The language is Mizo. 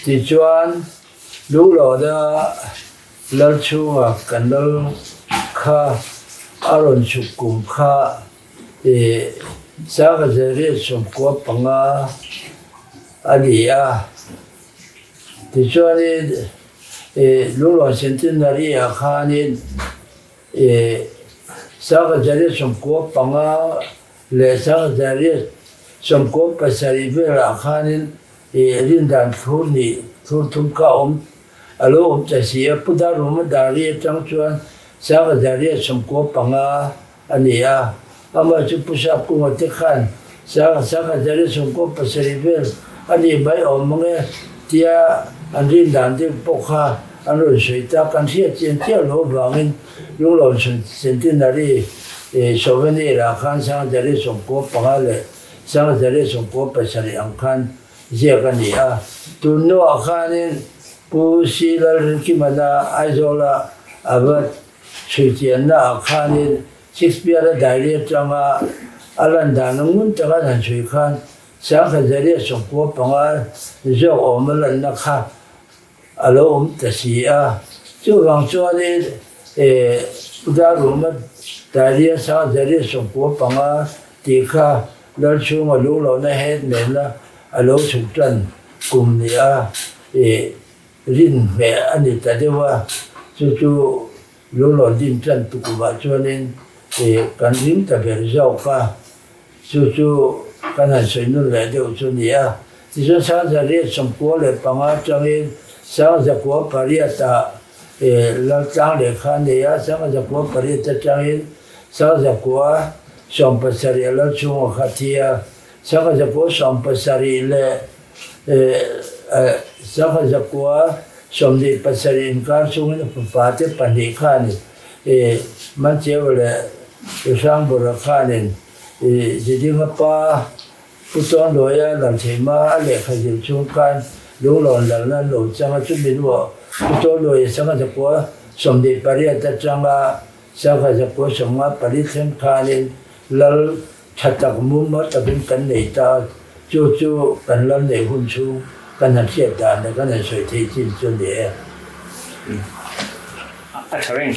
Tichuan, Lunglawna lal chhunga kan lal kha a rawn chhuk kum kha i 1995 a ni a. Tichuanin i Lunglawn Centenary-ah khanin i 1995 leh 1997 velah khanin i rindan thlur hnih thlur thum kha awm a lo awm ta si a. Pu Daruma Dari atang chuan 1995 a ni a, amah chu Pu Sapkunga te khan 1997 vel a nih mai awm mang e tia an rindan deuh pawh kha an rawn sawi ta. Kan hriat chian chiah loh avangin Lunglawn Centenary Souvenir ah khan 1995 leh 1997 ang khan ziak a ni a. Tun hnuah khanin Pu Si Lalrinkimana Aizawla a va Chhuichianna ah khanin Shakespeare-a diary atanga a lan dan a ngun taka an han chhui khan 1995 zawk awm a lanna kha a lo awm ta si a. Chuvang chuanin Udaruma diary a 1995 tih kha Lalchhunga lunglohna het nena a lo chhuk tan kum ni a. Rin hmeh a ni ta deuh a, chu chu Lunglawn din tan tukumah chuanin kan ring ta ber zawk a, chu chu kan han sawi nun leh deuh chu a ni a. Tichuan 1995 atangin 1908 ah Laltlang lehkha a nei a, 1908 atangin 1917 a Lalchhunga kha a thi a, 1917 leh 1927 inkar chungin a fapa te pahnih khanin Mancheva leh Hrangburha khanin Zidinga pa Pu Tawnluaia Laltheima a lehkha zir chung khan Lunglawn lalna an lo chang a, chumi hnuah Pu Tawnluaia 1928 atanga 1954 thleng khanin Lal Tha tak mumal takin kan nei ta, chu chu kan lal neih hun chhung kan han hriat dan leh kan han sawi theih chin chu a ni e. A tha reng.